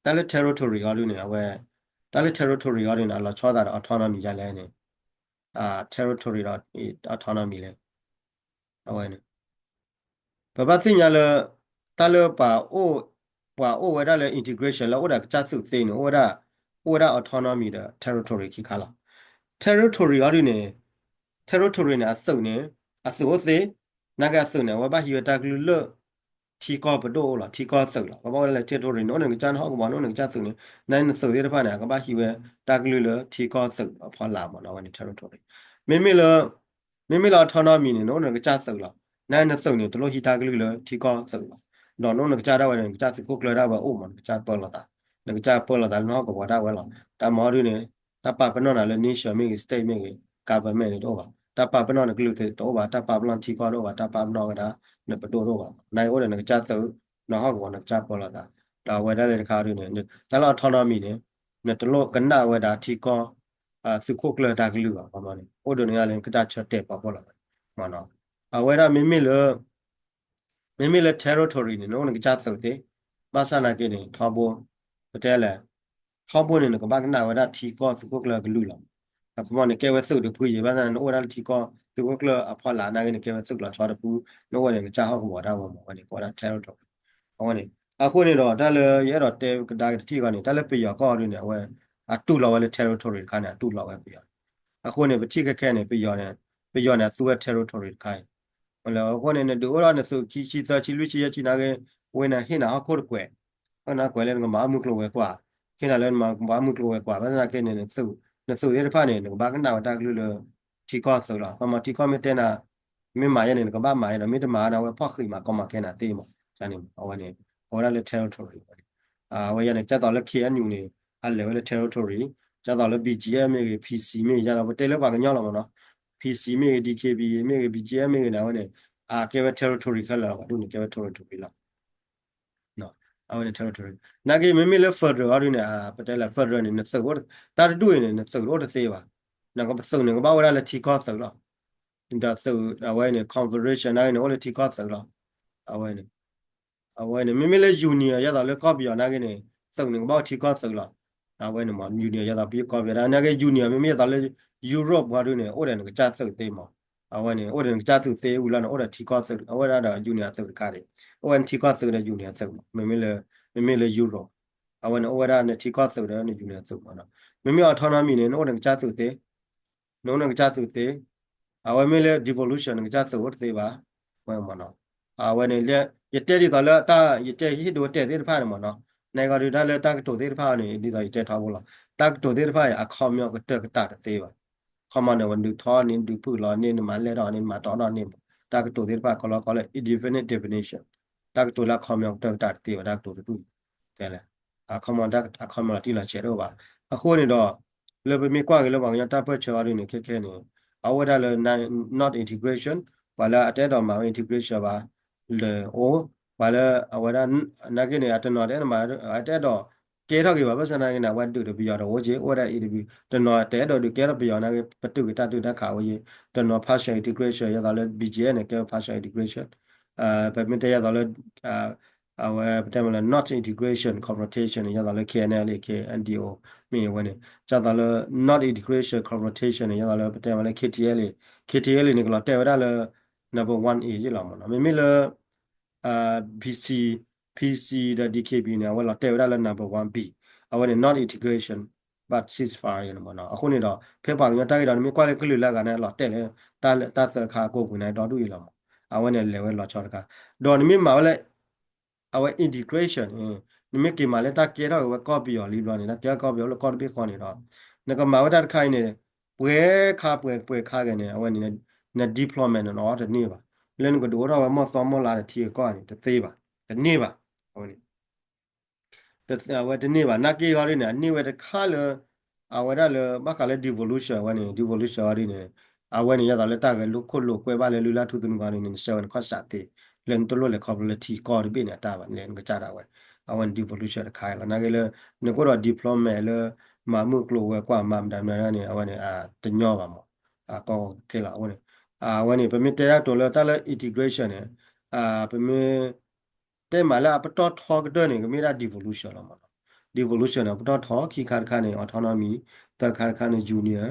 တၢ်လၢ territory အီၤဒုန့ၣ် အဝဲ တၢ်လၢ territory အီၤဒုန့ၣ် အလီၤဆီသးဒီး autonomy ယါလဲၣ်န့ၣ် territory ဒီး autonomy လဲၣ် အဝဲန့ၣ် ပဘၣ်သ့ၣ်ညါလၢ တၢ်လၢပှၤအိၣ် ပှၤအိၣ်ဝဲဒၣ်လၢ integration လၢအိၣ်ဒီးကစၢ်သုးသ့န့ၣ် အိၣ်ဝဲဒၣ် အိၣ်ဝဲဒၣ် autonomy ဒီး territory ခံခါလီၤ. territory အီၤဒုန့ၣ် territory န့ၣ် အသုးန့ၣ် အသုးအိၣ်သ့ နာ်က့အသုးန့ၣ် အဝဲဘၣ်ဟံးဝဲတၢ်ကလုၢ်လၢ ထံကီၢ်ပဒိၣ်အိၣ်လီၤ, ထံကီၢ်သုးလီၤ. ကဘၣ်ဝဲဒၣ်လၢ territory န့ၣ် အိၣ်ဒီးနကစၢ်ဟီၣ်ကဝီၤန့ၣ် အိၣ်ဒီးနကစၢ်သုးန့ၣ် နာ်က့နသုးသ့ၣ်တဖၣ်န့ၣ် အကဘၣ်ဟံးဝဲတၢ်ကလုၢ်လၢထံကီၢ်သုးအဖီလာ်မးနီၤ, အဝဲန့ၣ် territory. မ့မ့ၢ်လၢ မ့မ့ၢ်လၢ autonomy န့ၣ် နအိၣ်ဒီးနကစၢ်သုးလီၤ. နာ်က့နသုးန့ၣ် တလိၣ်ဟံးတၢ်ကလုၢ်လၢထံကီၢ်သုးလီၤ. ဒီးနအိၣ်နကစၢ်ဒၣ်ဝဲဒီး နကစၢ်သုးခိၣ်ကျၢၢ်ဒၣ်ဝဲအိၣ်မး, နကစၢ်ပၢလီၤသး, နကစၢ်ပၢလီၤသးလၢနဟီၣ်ကဝီၤဒၣ်ဝဲလီၤ. တၢ်မၤဒုန့ၣ် တၢ်ပာ်ပနီၣ်နၤလၢ nation မ့ၢ်ဂ့ၤ, state မ့ၢ်ဂ့ၤ, government န့ၣ်တအိၣ်ဘၣ်. တၢ်ပာ်ပနီၣ်နကလုာ်တအိၣ်ဘၣ်, တၢ်ပာ်ပနီၣ်ထံကီၢ်တအိၣ်ဘၣ်, တၢ်ပာ်ပနီၣ်ဝဲဒၣ် နပဒိၣ်တအိၣ်ဘၣ်. နာ်က့အိၣ်ဒီးနကစၢ်သုး, နဟီၣ်ကဝီၤ နကစၢ်ပၢလီၤသး. ဒီးအဝဲဒၣ်လၢတခါဒုန့ၣ် တၢ်လၢ autonomy န့ၣ် နတလိၣ်ကနၣ်ဝဲဒၣ်ထံကီၢ် သုးခိၣ်ကျၢၢ်တၢ်ကလုၢ်ဘၣ်, ခီမီန့ၣ် အိၣ်ဒီးနကစၢ်လၢနကစၢ်ဆၢတဲာ်ပီၣ်ဖီၣ်လီၤသး. အဝဲဒၣ်မ့မ့ၢ်လၢ မ့မ့ၢ်လၢ territory န့ၣ် နအိၣ်နကစၢ်သုးသ့, ဘၣ်ဆၣ်နာ်က့န့ၣ် ထီဘိ, ပတဲလဲၣ်, ထီဘိန့ၣ် နကဘၣ်ကနၣ်ဝဲဒၣ်ထံကီၢ်သုးခိၣ်ကျၢၢ်ကလုၢ်လီၤ. အခီမီန့ၣ် ကဲဝဲသုးတဖုယံၤ, ဘၣ်ဆၣ်န့ၣ် နအိၣ်ဝဲဒၣ်လၢထံကီၢ်သုးခိၣ်ကျၢၢ်အဖီလာ် နာ်က့န့ၣ် ကဲဝဲသုးလီၤဆီတဖု, နအိၣ်ဝဲန့ၣ် နကစၢ်ဟီၣ်ကဝီၤဒၣ်ဝဲမး, အဝဲန့ၣ် ကိးဝဲဒၣ် territory. အဝဲန့ၣ် အဃိန့ၣ်ဒီး တၢ်လၢယအဲၣ်ဒိးတဲကဒါက့ၤတထံၣ်အဂီၢ်န့ၣ် တၢ်လၢပယီၤကီၢ်ဒုန့ၣ် အဝဲ အတူၢ်လိာ်ဝဲလၢ territory တခါန့ၣ် အတူၢ်လိာ်ဝဲပယီၤ. အဃိန့ၣ် ပထံၣ်ခဲခဲန့ၣ် ပယီၤန့ၣ် ပယီၤန့ၣ် အသူဝဲ territory တခါအံၤ. လၢအဃိန့ၣ် နဒုးအိၣ်ထီၣ်နသုးခံဆံသၢဆံလွံၢ်ဆံယဲၢ်ဆံနာ်က့, ဝဲန့ၣ်ဟ့ၣ်နၤဟီၣ်ခိၣ်တကွဲး, ဟ့ၣ်နၤကွဲးလၢနကမၤအီၣ်မုၢ်ကျိၤဝဲၤကွာ်, ဟ့ၣ်နၤလၢနကမၤအီၣ်မုၢ်ကျိၤဝဲၤကွာ်, ဘၣ်ဆၣ်နာ်က့န့ၣ် နသုးသ့ၣ်တဖၣ်န့ၣ် နကဘၣ်ကနၣ်ဝဲတၢ်ကလုၢ်လၢ ထံကီၢ်သုးလီၤ. ခီမီထံကီၢ်မ့ၢ်တဲနၤ မ့ၢ်မၤယဲန့ၣ် နကဘၣ်မၤယဲဒီး မ့ၢ်တမၤန့ၣ် အဝဲဖီၣ်ဃံးမး ကီမးခဲနၤသ့မး, န့ၣ် အဝဲန့ၣ် အဝဲဒၣ်လၢ territory ဝဲန့ၣ်, အဝဲယဲန့ၣ် ကၢ်သိးလၢ K N U န့ၣ် အလဲၤဝဲလၢ territory, ကၢ်သိးလၢ B G F မ့ၢ်ဂ့ၤ P C မ့ၢ်ဂ့ၤ ယဲဒီး ပတဲလၢပှၤကညီလီၤမးနီၤ, P C မ့ၢ်ဂ့ၤ D K B A မ့ၢ်ဂ့ၤ B G F မ့ၢ်ဂ့ၤန့ၣ် အဝဲန့ၣ် အကဲဝဲ territory ခဲလၢာ်လီၤ, ပှၤဒုန့ၣ် ကဲဝဲ territory လီၤ. အဝဲန့ၣ် territory နာ်က့ မ့မ့ၢ်လၢ federal အီၤဒုန့ၣ် ပတဲလၢ federal န့ၣ် နသုး တၢ်တဒူၣ်အံၤန့ၣ် နသုးတအိၣ်တသ့ဘၣ်, နသုးန့ၣ် ကဘၣ်အိၣ်ဝဲဒၣ်လၢထံကီၢ်သုးလီၤ. ဒီးသုးအဝဲန့ၣ် confederation နာ်က့န့ၣ် အိၣ်လၢထံကီၢ်သုးလီၤ. အဝဲန့ၣ် အဝဲန့ၣ် မ့မ့ၢ်လၢ union ယဲသိးလၢကီၢ်ပယီၤနာ်က့န့ၣ် သုးန့ၣ် ကဘၣ်အိၣ်ထံကီၢ်သုးလီၤ. အဝဲန့ၣ်မး union ယဲသိးပယီၤကီၢ်ပယီၤဒၣ် နာ်က့ union မ့မ့ၢ်ယဲသိးလၢ Europe ပှၤဒုန့ၣ် အိၣ်ဒီးနကစၢ်သုးသ့မး, အဝဲန့ၣ် အိၣ်ဒီးနကစၢ်သုးသ့ဝံၤလီၤန့ၣ် အိၣ်ဒီးထံကီၢ်သုး အဝဲဒၣ်ဒီး union အသုးတခါဒံး, အိၣ်ဝဲန့ၣ်ထံကီၢ်သုးဒီး union အသုးမး, မ့မ့ၢ်လၢ မ့မ့ၢ်လၢ Europe အဝဲန့ၣ် အိၣ်ဝဲဒၣ်နထံကီၢ်သုးဒီးန union အသုးမးနီၤ. မ့မ့ၢ် autonomy န့ၣ် နအိၣ်နကစၢ်သုးသ့ နအိၣ်နကစၢ်သုးသ့, အဝဲမ့ၢ်လၢ devolution နကစၢ်သုးအိၣ်တသ့ဘၣ်, ဝဲမးနီၤ. အဝဲန့ၣ် ယတဲဒ်သိးလၢတၢ် ယတဲဟ့ၣ်ဒိတဲာ်သ့ၣ်တဖၣ်န့ၣ်မးနီၤ, နဂီၢ်ဒုးတၢ်လၢတၢ်ကတိၤသ့ၣ်တဖၣ်န့ၣ် ဒ်သိးယတဲထီဘိလီၤ. တၢ်ကတိၤသ့ၣ်တဖၣ်အံၤ အခီပညီကတၢၢ်ကတၢၢ်တသ့ဘၣ်. ခီမီန့ၣ် ဝဲဒုးထီန့ၣ် ဒုးဖုၣ်လီၤန့ၣ် နမၤလဲၢ်ထီၣ်န့ၣ် နမၤတီထီၣ်န့ၣ်မး, တၢ်ကတိၤသ့ၣ်တဖၣ် ကလီကလီလၢ indefinite definition, တၢ်ကတိၤလၢအခီပညီကတၢၢ်ကတၢၢ်တသ့ဘၣ်, တၢ်ကတိၤတဒူၣ် တဲလဲၣ်, အခီပညီ အခီပညီလီၤတံၢ်လီၤဆဲးတအိၣ်ဘၣ်. အဃိန့ၣ်ဒီး လၢပမ့ၢ်ကွၢ်က့ၤလၢပှၤကညီတၢ်ပၢၢ်ဆၢအီၤဒ်န့ၣ် ခဲခဲန့ၣ် အဝဲဒၣ်လၢ not integration, ပှၤလၢအတအဲၣ်ဒိးမၤဝဲ integration ဘၣ် လၢအိၣ်, ပှၤလၢအဝဲဒၣ် နာ်က့န့ၣ် အတနီၤတအဲၣ်ဒိးမၤ အတအဲၣ်ဒိးကဲထီၣ်က့ၤဘၣ်, ဘၣ်ဆၣ်နာ်က့န့ၣ် အဝဲဒုးဒီးပယီၤဒီးအိၣ်က့ၤ အိၣ်ဝဲဒၣ် အံၤတဘံ တနီၤတအဲၣ်ဒိးဒုးကဲထီၣ်ပယီၤနာ်က့ ပတုာ်က့ၤတၢ်ဒုးတၢ်ခးဝဲက့ၤ, တနီၤ partial integration ယဲသိးလၢ B G F န့ၣ် ကဲဝဲ partial integration, ပမ့ၢ်တဲယဲသိးလၢ အဝဲပတဲမ့ၢ်လၢ not integration confrontation န့ၣ် ယဲသိးလၢ K N L A K N D O မ့ၢ်ဝဲန့ၣ်, ယဲသိးလၢ not integration confrontation န့ၣ် ယဲသိးလၢပတဲမ့ၢ်လၢ K T L A, K T L A န့ၣ် ကလီၤတဲာ်ဝဲဒၣ်လၢ number one A ယ့ၣ်လီၤမးနီၤ. မ့မ့ၢ်လၢ P C, P C ဒီး D K B A န့ၣ် အဝဲလီၤတဲာ်ဝဲဒၣ်လၢ number one B, အဝဲန့ၣ် not integration but ceasefire န့ၣ်မးနီၤ. အဃိန့ၣ်ဒီး ဖဲပှၤကညီတၢ်ဂ့ၢ်ဒီး နမ့ၢ်ကွၢ်လၢကလုာ်လၢအဂၤန့ၣ် လီၤတဲာ်လၢ တၢ်သၢခါအကိာ်ပူၤန့ၣ် ဒီဒူၣ်အံၤလီၤမး, အဝဲန့ၣ်လဲၤဝဲလီၤဆီတခါ, ဒီးနမ့ၢ်မၤဝဲလၢ အဝဲ integration န့ၣ် နမ့ၢ်က့ၤမၤလၢတၢ်ကဲထီၣ်က့ၤဝဲကီၢ်ပယီၤလံဘျီန့ၣ် တၢ်ကဲထီၣ်ကီၢ်ပယီၤလၢကီၢ်တဘ့ၣ်ဃီန့ၣ်ဒီး နကမၤဝဲတၢ်တခါအံၤန့ၣ် ပှဲၤခါပှဲၤပှဲၤခါဂ့ၤန့ၣ် အဝဲန့ၣ် န deployment န့ၣ် နအီၤတန့ၢ်ဘၣ်. လၢနကဒုးအိၣ်ထီၣ်ဝဲမီၢ်သီမီၢ်လါဒီးထံဂၤကီၢ်ဂၤန့ၣ် တသ့ဘၣ်, တန့ၢ်ဘၣ်, အဝဲန့ၣ် အဝဲတန့ၢ်ဘၣ်. နာ်က့အီၤဒ်န့ၣ် အန့ၢ်ဝဲတခါလၢ အဝဲဒၣ်လၢ ဘၣ်ဃးလၢ devolution ဝဲန့ၣ် devolution အီၤဒ်န့ၣ် အဝဲန့ၣ် ယဲသိးလၢတၢ်ဂဲၤလိာ်ခိၣ်လိာ်ကွဲဘၣ်လၢ လုၢ်လၢ်ထူသနူအီၤဒ်န့ၣ် နဆှၢဝဲနခီၣ်စးသ့ လၢနတလိၣ်လဲၤခီဖျိလၢထံကီၢ်တဘ့ၣ်န့ၣ် အတၢ်ဘၣ် လဲၤနကစၢ်ဒၣ်ဝဲ အဝဲန့ၣ် devolution တခါလီၤ. နာ်က့လၢ နကအိၣ်ဒီး deployment လၢ မၤမုၢ်ကျိၤဝဲၤကွာ် မၤမတၤမတၤန့ၣ် အဝဲန့ၣ် တညီဘၣ်မး ကီခဲလီၤ. အဝဲန့ၣ် အဝဲန့ၣ် ပမ့ၢ်တဲတၢ်ကတိၤလၢတၢ်လၢ integration န့ၣ် ပမ့ၢ် တဲမးလၢအပတီၢ်ထီကတၢၢ်န့ၣ် ကမ့ၢ်ဒၣ် devolution လီၤမးနီၤ. devolution န့ၣ် အပတီၢ်ထီခံခါတခါန့ၣ် autonomy, သၢခါတခါန့ၣ် union,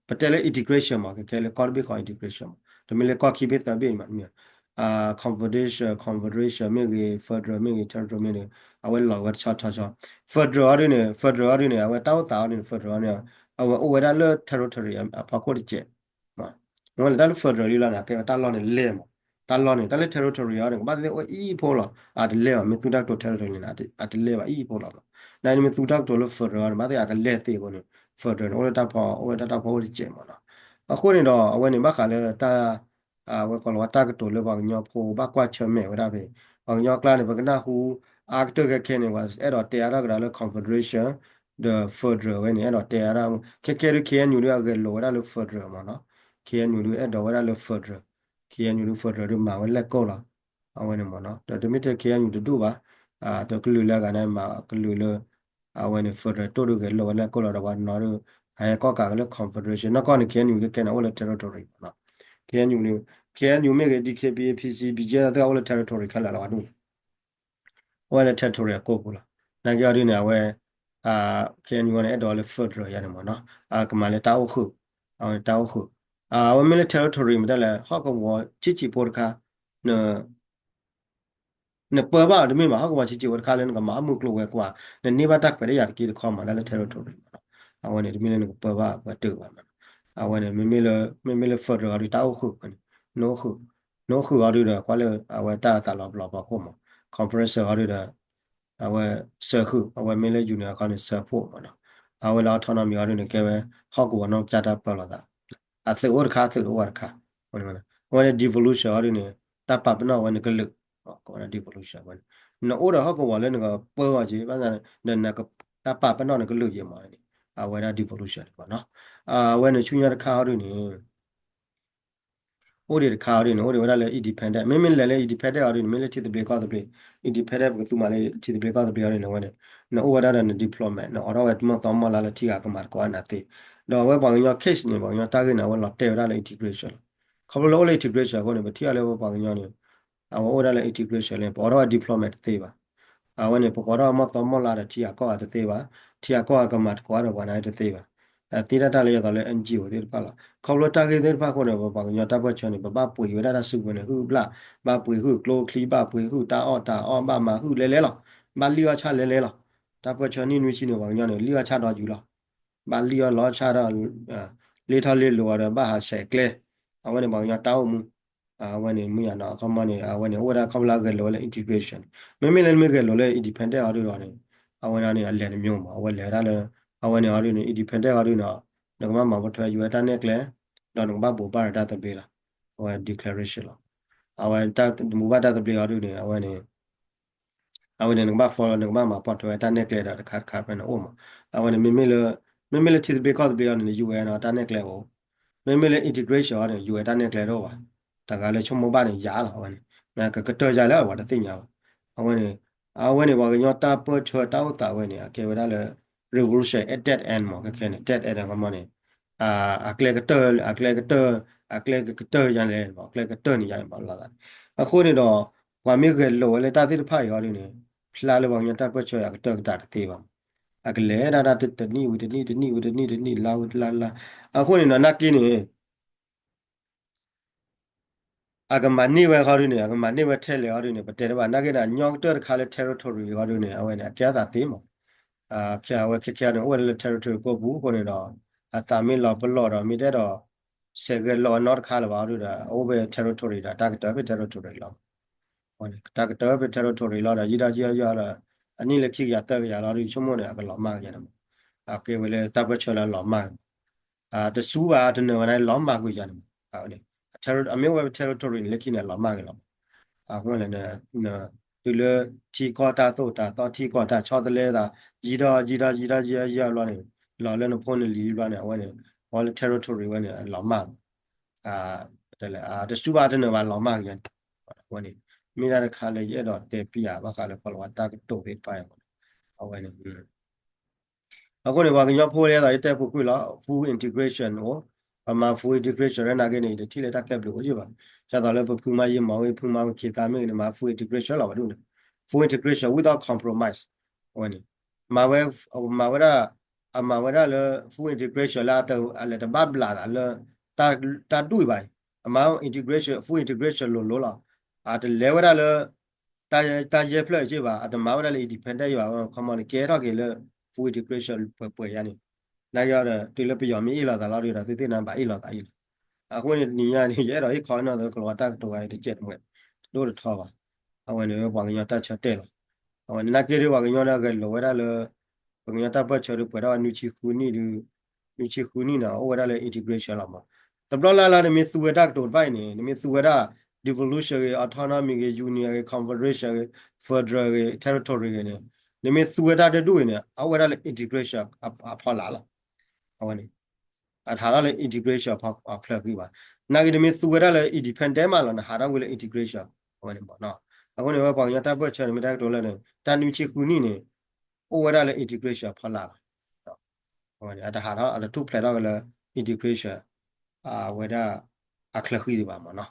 ပတဲလၢ integration မး ကကဲလၢကီၢ်တဘ့ၣ်ဃီ integration မး တမ့ၢ်လၢကီၢ်ခံဘ့ၣ်သၢဘ့ၣ်မး confederation, confederation မ့ၢ်ဂ့ၤ federal မ့ၢ်ဂ့ၤ territory မ့ၢ်ဂ့ၤ အဝဲလီၤဝဲတဆီဆီဆီ federal အီၤဒ်န့ၣ် federal အီၤဒ်န့ၣ် အဝဲတၢ်အိၣ်သးအီၤဒ်န့ၣ် federal န့ၣ် အဝဲအိၣ်ဝဲဒၣ်လၢ territory အဖီခိၣ်တစဲး မ့ၢ်လၢတၢ်လၢ federal လံလီၤန့ၣ် ကဲဝဲတၢ်လီၢ်န့ၣ်လဲၢ်မး တၢ်လီၢ်န့ၣ် တၢ်လၢ territory အီၤန့ၣ် ကဘၣ်သ့ၣ်သ့ၣ်အိၣ်အံၤဖိလီၤ. အတလဲဘၣ် မ့ၢ်သူတၢ်ကတိၤ territory န့ၣ် အတလဲဘၣ်အံၤဖိလီၤ. နမ့ၢ်သူတၢ်ကတိၤလၢ federal အီၤန့ၣ် ဘၣ်သ့ၣ်အကလဲသ့အဃိန့ၣ် federal န့ၣ် အိၣ်လၢတၢ်ဖီ အိၣ်ဝဲတၢ်ဖီအိၣ်တစဲးမ့ၢ်နီၤ. အဃိန့ၣ်ဒီး အဝဲန့ၣ်ဘၣ်ဃးလၢတၢ် အဝဲကိးလီၤဝဲတၢ်ကတိၤလၢပှၤကညီဖိဘၣ်ကွၢ်ဆၢၣ်မဲာ်ဝဲဒၣ်ဖဲ ပှၤကညီကျါန့ၣ် ပကနၢ်ဟူ အါကတၢၢ်ခဲခဲန့ၣ် ပှၤအဲၣ်ဒိးတဲအါထီၣ်ကဒီးလၢ confederation ဒီး federal ဝဲန့ၣ် အဲၣ်ဒိးတဲအါထီၣ် ခဲခဲဒုး K N U ဒုးအဂဲၤလိာ်ဝဲဒၣ်လၢ federal မ့ၢ်နီၤ. K N U ဒုးအဲၣ်ဒိးဝဲဒၣ်လၢ federal, K N U ဒုး federal ဒုးမၤဝဲလဲၣ်ကိၢ်လီၤ. အဝဲန့ၣ်မ့ၢ်နီၤ ဒီးတမ့ၢ်ထဲ K N U တဒူၣ်ဘၣ်, ဒီးကလုာ်လၢအဂၤန့ၣ် မၤကလုာ်လၢ အဝဲန့ၣ် federal တိၢ်ဒုးဂဲၤလိာ်ဝဲလဲၣ်ကိၢ်လီၤ ဒီးပှၤနီၤဒုး အဟဲကီၣ်ကးက့ၤလၢ confederation နီၢ်ကီၢ်န့ၣ် K N U ခဲခဲန့ၣ် အိၣ်လၢ territory မ့ၢ်နီၤ. K N U န့ၣ် K N U မ့ၢ်ဂ့ၤ D K B A P C B G F သ့ၣ်အိၣ်လၢ territory ခဲလၢာ်လီၤ ပှၤဒူၣ်န့ၣ် အိၣ်ဝဲလၢ territory အကိာ်ပူၤလီၤ. နာ်က့အီၤဒုးန့ၣ် အဝဲ K N U န့ၣ် အဲၣ်ဒိးလၢ federal ယါန့ၣ်မ့ၢ်နီၤ ကမၤလၢတၢ်အိၣ်ဃုာ်, အဝဲန့ၣ်တၢ်အိၣ်ဃုာ်, အဝဲမ့ၢ်လၢ territory မ့ၢ်တဲလဲၣ် ဟီၣ်ကဝီၤဆံးဆံးဖိတခါ နပၢဘၣ်အီၤတမ့ၢ်ဘၣ် ဟီၣ်ကဝီၤဆံးဆံးဖိတခါလၢနကမၤဟီၣ်မုၢ်ကျိၤဝဲၤကွာ် နန့ၢ်ဘၣ်တၢ်ခွဲးတၢ်ယာ်တက့ၢ်တခီမး တၢ်လၢ territory မ့ၢ်နီၤ. အဝဲန့ၣ်တမ့ၢ်လၢနကပၢဘၣ်ပှၤတၢၢ်ဘၣ်မ့ၢ်နီၤ. အဝဲန့ၣ် မ့မ့ၢ်လၢ မ့မ့ၢ်လၢ federal အီၤဒုး တၢ်အိၣ်ဃုာ်န့ၣ် နအိၣ်ဃုာ်, နအိၣ်ဃုာ်အီၤဒုးဒီး ကွၢ်လၢအဝဲတၢ်သးလီၤပျီပှၤခိၣ်မး confederation အီၤဒုးဒီး အဝဲစၢဃုာ် အဝဲမ့ၢ်လၢ union အခီန့ၣ် စၢဖှိၣ်မ့ၢ်နီၤ. အဝဲလၢ autonomy အီၤဒုးန့ၣ် ကဲဝဲ ဟီၣ်ကဝီၤနီၢ်ကစၢ်တၢ်ပၢလီၤသး အသုးအိၣ်တခါ အသုးတအိၣ်တခါ အဝဲန့ၣ် devolution အီၤဒုးန့ၣ် တၢ်ပာ်ပနီၣ်ဝဲနကလုာ် ကိးဝဲဒၣ် devolution ဝဲန့ၣ် နအိၣ်ဒီးဟီၣ်ကဝီၤလၢနကပၢအီၤက့ၤ ဘၣ်ဆၣ်ဒီး တၢ်ပာ်ပနီၣ်နကလုာ်က့ၤမးန့ၣ် အဝဲဒၣ် devolution န့ၣ်မ့ၢ်နီၤ. အဝဲန့ၣ်ဆူညါတခါအီၤဒုးန့ၣ် အိၣ်ဒံးတခါအီၤဒုးန့ၣ် အိၣ်ဒံးဝဲဒၣ်လၢ independent မ့မ့ၢ်လဲၤလၢ independent အီၤဒုးန့ၣ် မ့ၢ်လၢထံသဘျ့ကီၢ်သဘျ့ independent ပကသူမးလၢထံသဘျ့ကီၢ်သဘျ့အီၤဒုးန့ၣ် အဝဲန့ၣ် နအိၣ်ဝဲဒၣ်ဒီးန diplomat နအိးထီၣ်ဝဲမီၢ်သီမီၢ်လါလၢထံဂၤကမၤသကိးနၤသ့. ဒီးအဝဲပှၤကညီ case န့ၣ် ပှၤကညီတၢ်ဂ့ၢ်န့ၣ် အဝဲလီၤတဲာ်ဝဲဒၣ်လၢ integration လီၤ. ခီဖျိလၢအိၣ်လၢ integration အဃိန့ၣ် ပထံၣ်အီၤလၢပပှၤကညီန့ၣ် အဝဲအိၣ်ဒၣ်လၢ integration လၢ ပအိးထီၣ်ဝဲ diplomat တသ့ဘၣ်. အဝဲန့ၣ် ပအိးထီၣ်ဝဲမီၢ်သီမီၢ်လါဒီးထံဂၤကီၢ်ဂၤတသ့ဘၣ်. ထံဂၤကီၢ်ဂၤကမၤသကိးဒီးပှၤန့ၣ်တသ့ဘၣ်. သ့တၢ်တၢ်လၢယသးလၢ N G O သ့ၣ်တဖၣ်လီၤ. ခီဖျိတၢ်ဂ့ၢ်သ့ၣ်တဖၣ်အဃိန့ၣ် ပပှၤကညီတၢ်ပၢၢ်ဆၢန့ၣ် ပဘၣ်ပှ့ၤဝဲဒၣ်တၢ်စုကဝဲၤန့ၣ် ဟုၣ်ဘျၣ်, ဘၣ်ပှ့ၤဟုၣ်ကျိချံ, ဘၣ်ပှ့ၤဟုၣ်တၢ်အီၣ်တၢ်အီ, ဘၣ်မၤဟုၣ်လဲလဲလီၤ. ဘၣ်လံၣ်အီၣ်ဆၣ်လဲလဲလီၤ. တၢ်ပၢၢ်ဆၢနံၣ်နွံဆံန့ၣ် ပှၤကညီန့ၣ် လံၣ်အီၣ်ဆၣ်ဒီယူၤလီၤ. ဘၣ်လံၣ်အီၣ်လီဆၣ်ဒီး လ့ထီၣ်လ့လိၤအီၤဒီး ဘၣ်ဟးဆဲးကျဲ, အဝဲန့ၣ်ပှၤကညီတၢ်အိၣ်မူ အဝဲန့ၣ်မ့ၢ်ယၤနီၤ အခီပညီန့ၣ် အဝဲန့ၣ် အိၣ်ဝဲဒၣ်ခီဖျိလၢအဂဲၤလိာ်ဝဲလၢ integration မ့မ့ၢ်လၢနမ့ၢ်ဂဲၤလိာ်လၢ independent အီၤဒုးဒီးန့ၣ် အဝဲဒၣ်န့ၣ် အလဲၤတမျိုးမး အဝဲလဲၤဝဲဒၣ်လၢ အဝဲန့ၣ်အီၤဒုးန့ၣ် independent အီၤဒုးန့ၣ် နကဘၣ်မၤပိာ်ထွဲ ယူၤဝဲ တၢ်နဲၣ်ကျဲ ဒီးနကဘၣ်ဘိးဘၣ်ဒီးတၢ်သဘျ့လီၤ. အဝဲ declaration လီၤ. အဝဲတၢ်ဘိးဘၣ်တၢ်သဘျ့အီၤဒုးန့ၣ် အဝဲန့ၣ် အဝဲန့ၣ် နကဘၣ် follow နကဘၣ်မၤပိာ်ထွဲဝဲတၢ်နဲၣ်ကျဲဒီးတခါတခါဖဲန့ၣ်အိၣ်မး. အဝဲန့ၣ် မ့မ့ၢ်လၢ မ့မ့ၢ်လၢထံသဘျ့ကီၢ်သဘျ့အီၤန့ၣ် ယူၤဝဲနီၤ တၢ်နဲၣ်ကျဲအိၣ်, မ့မ့ၢ်လၢ integration အီၤန့ၣ် ယူၤဝဲတၢ်နဲၣ်ကျဲတအိၣ်ဘၣ်. တဂၤလၢဆိကမိၣ်ဘၣ်န့ၣ် ယၤလီၤ အဝဲန့ၣ် ကကတၢၢ်ယၤလၢအဝဲတသ့ၣ်ညါဘၣ်. အဝဲန့ၣ် အဝဲန့ၣ် ပှၤကညီတၢ်ပၢၢ်ဆၢတၢ်အိၣ်သးဝဲန့ၣ် အကဲဝဲဒၣ်လၢ revolution at dead end မး ခဲခဲန့ၣ် dead end အခီပညီန့ၣ် အကျဲကတၢၢ် အကျဲကတၢၢ် အကျဲကကတၢၢ်ယၤလဲၣ် အကျဲကတၢၢ်န့ၣ်ယၤန့ၣ် ဘၣ်လီၤသးန့ၣ်. အဃိန့ၣ်ဒီး ပှၤမ့ၢ်ဂဲၤလိာ်ဝဲလၢတၢ်သ့ၣ်တဖၣ်အံၤအီၤဒုးန့ၣ် ဖျါလၢပှၤကညီတၢ်ပၢၢ်ဆၢအကတၢၢ်ကတၢၢ်တသ့ဘၣ်မး. အကလဲၤဒၣ်တၢ်တနံၣ်ဝံၤတနံၣ် တနံၣ်ဝံၤတနံၣ် တနံၣ်လါဝံၤလါလါ. အဃိန့ၣ်ဒီး နာ်က့န့ၣ် အကမၤန့ၢ်ဝဲဃီဒုးန့ၣ် အကမၤန့ၢ်ဝဲထဲလဲၣ်ဃီဒုးန့ၣ် ပတဲတဘၣ် နာ်က့ဒီး အညီကတၢၢ်တခါလၢ territory ဃီဒုးန့ၣ် အဝဲန့ၣ် အကဲအသးသ့မး. အဝဲခဲခဲန့ၣ် အိၣ်ဝဲဒၣ်လၢ territory ကိာ်ပူၤအဃိန့ၣ်ဒီး အသးမ့ၢ်လီၤပလီၢ်ဒီး မ့ၢ်တအဲၣ်ဒိး ဆဲးဂဲၤလိာ်အနီတခါလၢၤဘၣ်ဃီဒုးဒီး အအိၣ်ဖဲ territory ဒီး တၢ်ကတၢၢ်ဖဲ territory လီၤ. တၢ်ကတၢၢ်ဖဲ territory လီၤဒီး ယံာ်ဒီးယံာ်ဒီးယံာ်ဒီး အနံၣ်လၢခံကယၤသၢကယၤလီၤဒုး ဆိကမိၣ်န့ၣ် အကလီၤမၢ်ကယၤန့ၣ်မး. အကဲဝဲလၢတၢ်ပၢၢ်ဆၢလၢအလီၤမၢ် တစူဘၣ်တနၢၤဘၣ်န့ၣ် လီၤမၢ်ကွံာ်ယၤန့ၣ်မး. အဝဲန့ၣ် အမ့ၢ်အိၣ်ဝဲ territory န့ၣ် လၢခံန့ၣ် အလီၤမၢ်က့ၤလီၤ. အဃိန့ၣ် တုၤလၢထံကီၢ်တၢ်သိၣ်တၢ်သီ ထံကီၢ်တၢ်ဆီတလဲသး ယံာ်ဒီးယံာ်ဒီးယံာ်ဒီးယံာ်ဒီးယံာ်ဘျီန့ၣ် လီၤလၢနဖိနလံၤဘျီန့ၣ် အဝဲန့ၣ် ပှၤလၢ territory ဝဲန့ၣ် အလီၤမၢ် တစူဘၣ်တနၢၤဘၣ်လီၤမၢ်က့ၤယၤန့ၣ်. အဝဲန့ၣ် မ့ၢ်ဒၣ်တခါလၢယအဲၣ်ဒိးတဲပျးဘၣ်ဃးလၢ ပှၤလီၤဝဲတၢ်ကတိၤသ့ၣ်တဖၣ်အံၤမး အဝဲန့ၣ် အဃိန့ၣ် ပှၤကညီဖိလၢယသးယတဲပူၤကွံာ်လီၤ full integration အိၣ်, ပမၤ full integration လၢနာ်က့န့ၣ် ယတထံၣ်လၢတၢ်ကျဲဘျုးအိၣ်ယုၢ်ဘၣ်. ဒ်သိးလၢပဖုမါယံမီၤဝံၤ ဖုမါဝံၤခ့သးမ့ၢ်ဂ့ၤန့ၣ် မၤ full integration လီၤဝဲဒၣ်န့ၣ် full integration without compromise အဝဲန့ၣ် မၤဝဲ မၤဝဲဒၣ် အမၤဝဲဒၣ်လၢ full integration လၢအလဲၤတဘၣ်ဘျးသးလၢ တၢ်ဒူၣ်အံၤဘၣ်အံၤ အမၤ integration full integration လိၤလိၤလီၤ. အတလဲၤဝဲဒၣ်လၢ တၢ်ယဲၢ်ဖျၢၣ်အံၤဘၣ် အတမၤဝဲဒၣ်လၢ independent ယံၤဘၣ် ခီမီန့ၣ် ကဲထီၣ်က့ၤလၢ full integration ပှဲၤပှဲၤယါန့ၣ် နာ်က့ဒီး တုၤလၢပယီၤမ့ၢ်အ့ၣ်လိာ်သးလီၤဒုးဒီး သုသ့ၣ်နၤဘၣ်အ့ၣ်လိာ်သးအံၤလီၤ. အဃိန့ၣ်တနံၤညါန့ၣ် ယအဲၣ်ဒိးဟ့ၣ်ခီနီၤသု ကလီၤဝါတၢ်ကတိၤဂၤအံၤတကဲးတမှဲး တဒိၣ်တထီဘၣ်. အဝဲန့ၣ်ပှၤကညီတၢ်ဆၢတဲာ်လီၤ. အဝဲန့ၣ်နာ်က့ဒီးပှၤကညီဒီးအဂဲၤလိာ်ဝဲဒၣ်လၢ ပှၤကညီတၢ်ပၢၢ်ဆၢဒီးပှဲၤထီၣ်ဝဲနွံဆံဃုနံၣ်ဒီး နွံဆံဃုနံၣ်န့ၣ် အိၣ်ဝဲဒၣ်လၢ integration လီၤမး. တဘျီလၢ်လၢ်နမ့ၢ်သူဝဲတၢ်ကတိၤတဖၣ်အံၤန့ၣ် နမ့ၢ်သူဝဲဒၣ် devolution ဂ့ၤ autonomy ဂ့ၤ union ဂ့ၤ confederation ဂ့ၤ federal ဂ့ၤ territory ဂ့ၤန့ၣ် နမ့ၢ်သူဝဲတၢ်တဒူၣ်အံၤန့ၣ် အအိၣ်ဝဲဒၣ်လၢ integration အဖီလာ်လီၤ. အဝဲန့ၣ် အတဟးထီၣ်လၢ integration အချၢဃံဘၣ်. နာ်က့နမ့ၢ်သူဝဲဒၣ်လၢ independent မးလီၤ နဟးထီၣ်ဝဲလၢ integration အဝဲန့ၣ်မး. အဃိန့ၣ်ဝဲပှၤကညီတၢ်ပၢၢ်ဆၢန့ၣ် မ့ၢ်တၢ်ကတိၤလၢန့ၣ် တၢ်နွံဆံဃုနံၣ်န့ၣ် အိၣ်ဝဲဒၣ်လၢ integration အဖီလာ်လီၤ. အတဟးထီၣ် အတထူၣ်ဖျဲးထီၣ်ဝဲလၢ integration အဝဲဒၣ်အချၢဃံဒံးဘၣ်မးနီၤ.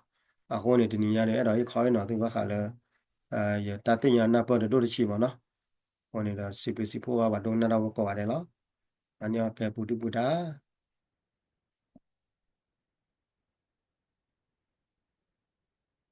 အဃိန့ၣ် တနံၤညါဒီး အဲၣ်ဒိးဟ့ၣ်ခီဟ့ၣ်နီၤသုဘၣ်ဃးလၢ ယတၢ်သ့ၣ်ညါနၢ်ပၢၢ်တဒိၣ်တဆံးမးနီၤ. အဃိန့ၣ်ဒီး စံးဘျုးစံးဖှိၣ်ဘၣ်ပှၤဒိကနၣ်တၢ်ဖိကိးဂၤဒဲးလီၤ. အန့ၣ်အကဲပူၤဒုၣ်ပူၤဒါ